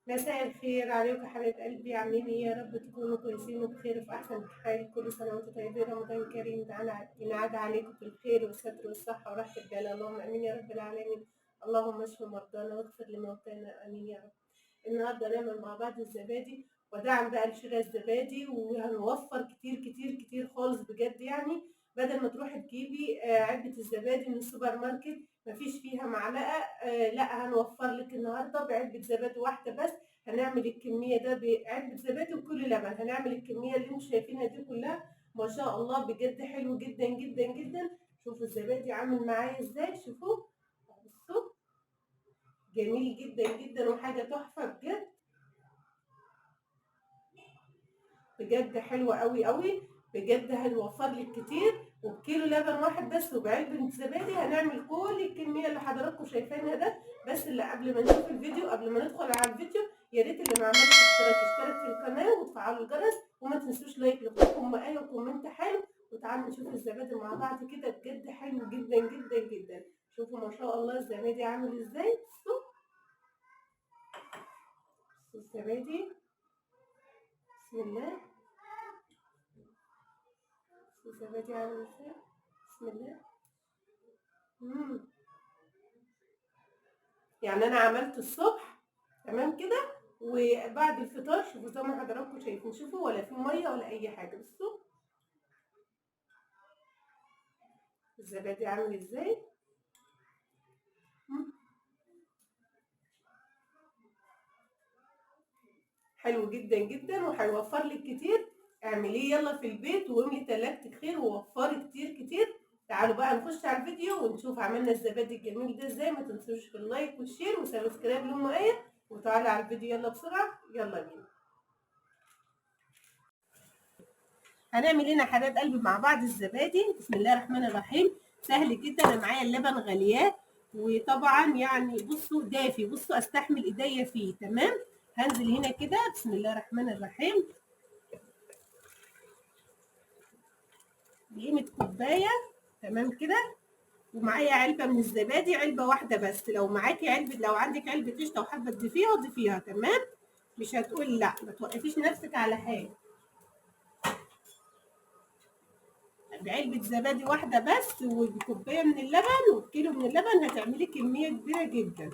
مساء الخير عليكم حبايب قلبي، عاملين ايه؟ يا رب تكونوا كويسين وبخير وفي احسن حال. كل سنة وانتم طيبين، رمضان كريم ينعاد عليكم بالخير والستر والصحة وراحة البال، اللهم امين يا رب العالمين. اللهم اشف مرضانا واغفر لموتانا، امين يا رب. النهارده نعمل مع بعض الزبادي، ودعم بقى لشراء الزبادي، وهنوفر كتير كتير كتير خالص بجد. يعني بدل ما تروحي تجيبي علبة الزبادي من السوبر ماركت مفيش فيها معلقه، لا هنوفر لك النهارده بعلبه زبادي واحدة بس. هنعمل الكمية ده بعلبه زبادي وكل لبن، هنعمل الكمية اللي انتم شايفينها دي كلها ما شاء الله بجد حلو جدا جدا جدا. شوفوا الزبادي عامل معايا ازاي، شوفوا بصوا جميل جدا جدا وحاجه تحفة بجد بجد، حلوة قوي قوي بجد. هنوفر لك كتير، وبكيلو لبن واحد بس وبعلبه زبادي هنعمل كل الكمية اللي حضراتكم شايفينها ده. بس اللي قبل ما نشوف الفيديو، قبل ما ندخل على الفيديو، يا ريت اللي ما عملش اشتراك يشترك في القناة وتفعلوا الجرس، وما تنسوش like لاخوكم آية و comment حلو. وتعالوا نشوف الزبادي مع بعض كده، بجد حلو جدا جدا جدا. شوفوا ما شاء الله الزبادي عامل ازاي. بصوا الزبادي، بسم الله. الزبادي عامل ازاي، بسم الله. يعني انا عملته الصبح تمام كده، وبعد الفطار شوفوا زي ما حضراتكم شايفين، شوفوا ولا في مية ولا اي حاجة. بصوا الزبادي عامل ازاي. حلو جدا جدا وهيوفر لك كتير. اعمليه يلا في البيت واملي تلاجتك خير ووفري كتير كتير. تعالوا بقى نخش على الفيديو ونشوف عملنا الزبادي الجميل ده ازاي. ما تنسوش في ال like وال share و subscribe لأم آية، وتعالوا على الفيديو يلا بسرعة، يلا بينا. هنعمل هنا حبايب قلبي مع بعض الزبادي. بسم الله الرحمن الرحيم. سهل جدا، انا معايا اللبن غلياه، وطبعا يعني بصوا دافي، بصوا استحمل ايديا فيه تمام. هنزل هنا كده بسم الله الرحمن الرحيم بقيمة كوباية تمام كده، ومعايا علبة من الزبادي، علبة واحدة بس. لو معاكي علبة، لو عندك علبة قشطة وحابة تضيفيها ضيفيها تمام، مش هتقول لا، ما توقفيش نفسك على حاجة. بعلبة زبادي واحدة بس وبكوباية من اللبن وبكيلو من اللبن هتعملي كمية كبيرة جدا.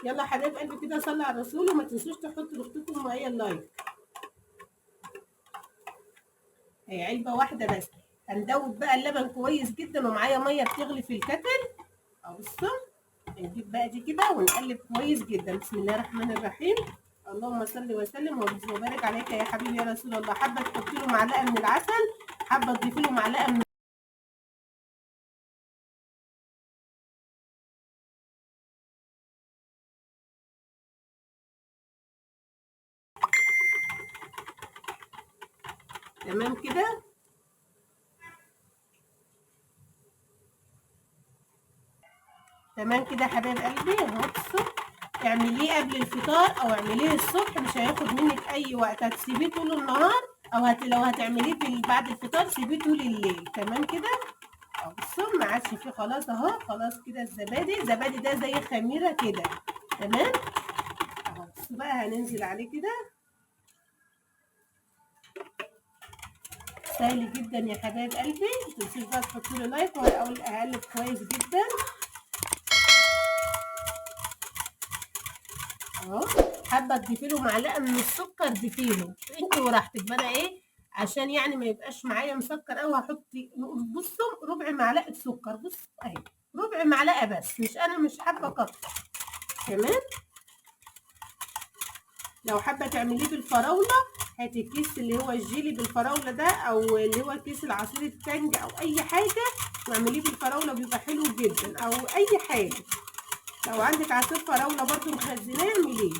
يلا حبايب قلبي كده صلي على الرسول، وما تنسوش تحطوا لاختكم معايا ال like. هي علبة واحدة بس. هندوب بقى اللبن كويس جدا، ومعايا مية بتغلي في ال kettle اهو. بصوا هنجيب بقى دي كده ونقلب كويس جدا. بسم الله الرحمن الرحيم. اللهم صل وسلم وبارك عليك يا حبيبي يا رسول الله. حابة تحطي له معلقه من العسل، حابة تضيفي له معلقه من تمام كده. تمام كده يا حبايب قلبي اهو. بصوا اعمليه قبل الفطار او اعمليه الصبح، مش هياخد منك اي وقت، هتسيبيه طول النهار، او لو هتعمليه بعد الفطار سيبيه طول الليل تمام كده. اهو بصوا ما عادش فيه خلاص اهو، خلاص كده الزبادي، الزبادي ده زي خميره كده تمام. اهو بصوا بقى هننزل عليه كده. سهل جدا يا حبايب قلبي. متنسوش بقى تحطوا لي like، وهقول اقلب كويس جدا اهو. حابة تضيفي له معلقه من السكر ضيفي له انت وراحتك، بقى ايه عشان يعني ما يبقاش معايا مسكر قوي. هحط بصوا ربع معلقه سكر، بصوا اهي ربع معلقه بس، مش انا مش حابة اكتر تمام. لو حابة تعمليه بالفراوله هاتي الكيس اللي هو الجيلي بالفراوله ده، او اللي هو كيس العصير التانج، او اي حاجة، واعمليه بالفراوله بيبقى حلو جدا، او اي حاجة. لو عندك عصير فراوله برضو مخزناه اعمليه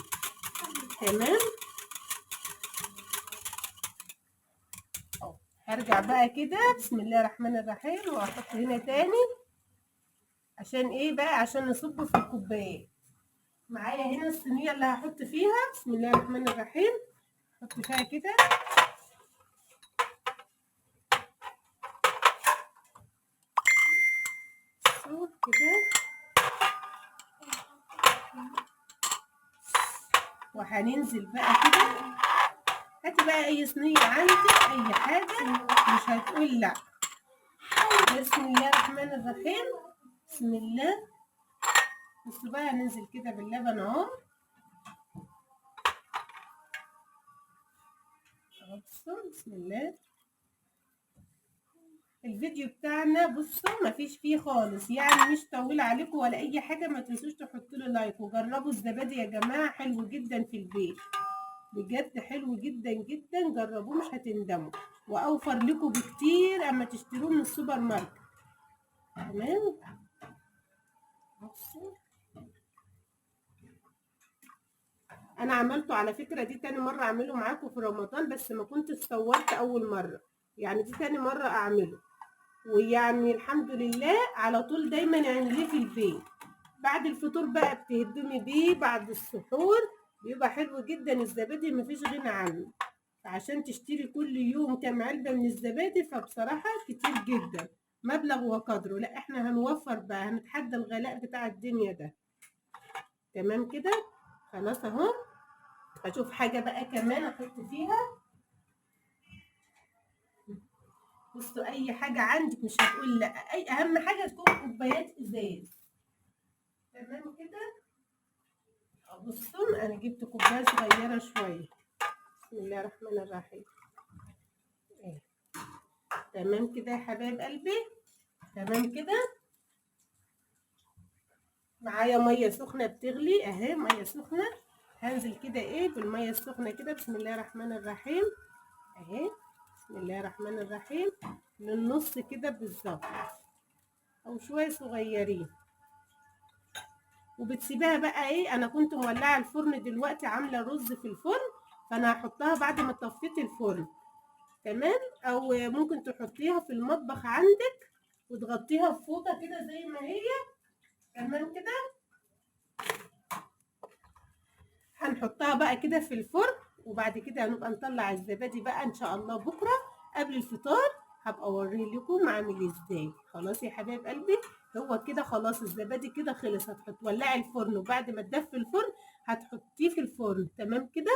تمام. هرجع بقى كده بسم الله الرحمن الرحيم، وهحط هنا تاني عشان ايه بقى؟ عشان نصبه في الكوبايات. معايا هنا الصينية اللي هحط فيها بسم الله الرحمن الرحيم، احط فيها كده كده. وهننزل بقى كده. هاتي بقى اي صينية عندك، اي حاجة، مش هتقول لا. بسم الله الرحمن الرحيم، بسم الله. بصوا بقى هننزل كده باللبن اهو. بصوا بسم الله. الفيديو بتاعنا بصوا مفيش فيه خالص، يعني مش طويل عليكم ولا اي حاجة. ما تنسوش تحطوا له لايك، وجربوا الزبادي يا جماعة، حلو جدا في البيت، بجد حلو جدا جدا، جربوه مش هتندموا، واوفر لكم بكتير اما تشتروه من السوبر ماركت. تمام. بصوا انا عملته على فكرة، دي تاني مرة اعمله معاكم في رمضان، بس ما كنتش صورت اول مرة، يعني دي تاني مرة اعمله، ويعني الحمد لله على طول دايما اعمليه في البيت. بعد الفطور بقى بتهدمي بيه، بعد السحور بيبقى حلو جدا الزبادي، مفيش غنى عنه. فعشان تشتري كل يوم كام علبة من الزبادي فبصراحة كتير جدا، مبلغ وقدره. لا احنا هنوفر بقى، هنتحدى الغلاء بتاع الدنيا ده. تمام كده خلاص اهو. اشوف حاجة بقى كمان احط فيها. بصوا اي حاجة عندك مش هتقول لا، اي اهم حاجة تكون كوبايات ازاز. تمام كده. بصوا انا جبت كوباية صغيرة شوية. بسم الله الرحمن الرحيم. ايه تمام كده يا حبايب قلبي. تمام كده. معايا مية سخنة بتغلي اهي، مية سخنة. هنزل كده ايه بالمية السخنة كده، بسم الله الرحمن الرحيم اهي، بسم الله الرحمن الرحيم، للنص كده بالظبط او شوية صغيرين. وبتسيبها بقى ايه، انا كنت مولعه الفرن دلوقتي، عامله رز في الفرن، فانا هحطها بعد ما طفيت الفرن. تمام. او ممكن تحطيها في المطبخ عندك وتغطيها بفوطه كده زي ما هي. تمام كده. هنحطها بقى كده في الفرن، وبعد كده هنبقى نطلع الزبادي بقى ان شاء الله بكره قبل الفطار، هبقى اوريه لكم عامل ازاي. خلاص يا حبايب قلبي، هو كده خلاص الزبادي كده خلص. هتحط ولعي الفرن، وبعد ما تدفي الفرن هتحطيه في الفرن. تمام كده.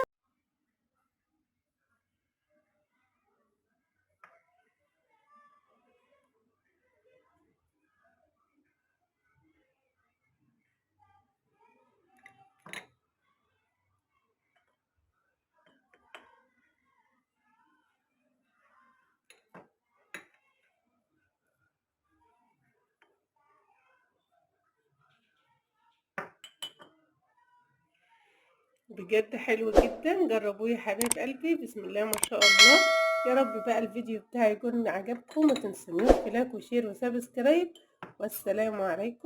بجد حلو جدا، جربوه يا حبايب قلبي، بسم الله ما شاء الله. يا رب بقى الفيديو بتاعي يكون عجبكم، ما تنسونيش في like و share و subscribe، والسلام عليكم.